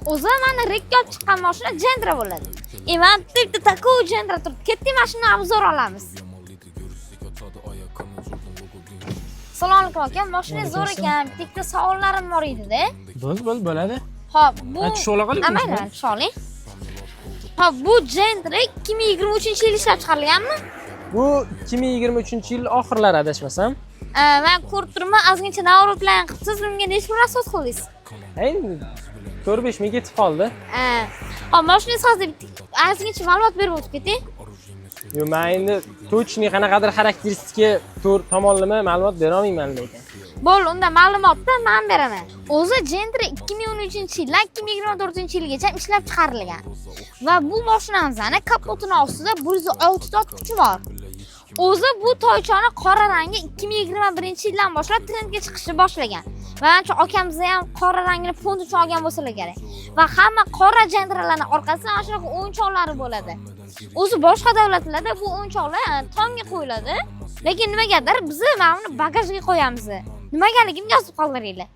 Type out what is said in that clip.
O'zi mana rekka olib chiqqan mashina Gentra bo'ladi. E, mana bitta такой Gentra turibdi. Ketdik, mashinani обзор olamiz. Assalomu alaykum aka, mashina zo'r ekan. Bitta savollarim bor edi-da. Bo'l, bo'l, bo'ladi. Xo'p, bu Ha, tushib ola qoling. Ha, mayli, tusha oling. Xo'p, bu Gentra 2023-yil ishlab chiqarilganmi? Bu 2023-yil oxirlari adashmasam. Man ko'rib turibman, ozgincha наворот larni qilibsiz. Bunga necha pul расход qildingiz? Endi 4-5 ming ketib qoldi. Hop, mashinangiz hozir bitta ozgincha ma'lumot berib o'tib keting. Yo, men endi точный qanaqadir xarakteristika to'rt tomonlama ma'lumot bera olmayman lekin. Bo'ldi, unda ma'lumotni man beraman. O'zi Gentra 2013-yildan 2024-yilgacha ishlab chiqarilgan. Va bu mashinamizni kapotini ostida 106 ta ot kuchi bor. O'zi bu toychani qora rangi 2021-yildan boshlab trendga chiqishni boshlagan. Va ancha akamiz ham qora rangini fond uchun olgan bo'lsalar kerak. Va hamma qora Gentralarning orqasida mana shunaqa o'yinchoqlari bo'ladi. O'zi boshqa davlatlarda bu o'yinchoqlar tomga qo'yiladi. Lekin nimagadir biz mana buni bagajga qo'yamiz. Nimagaligini yozib qoldiringlar.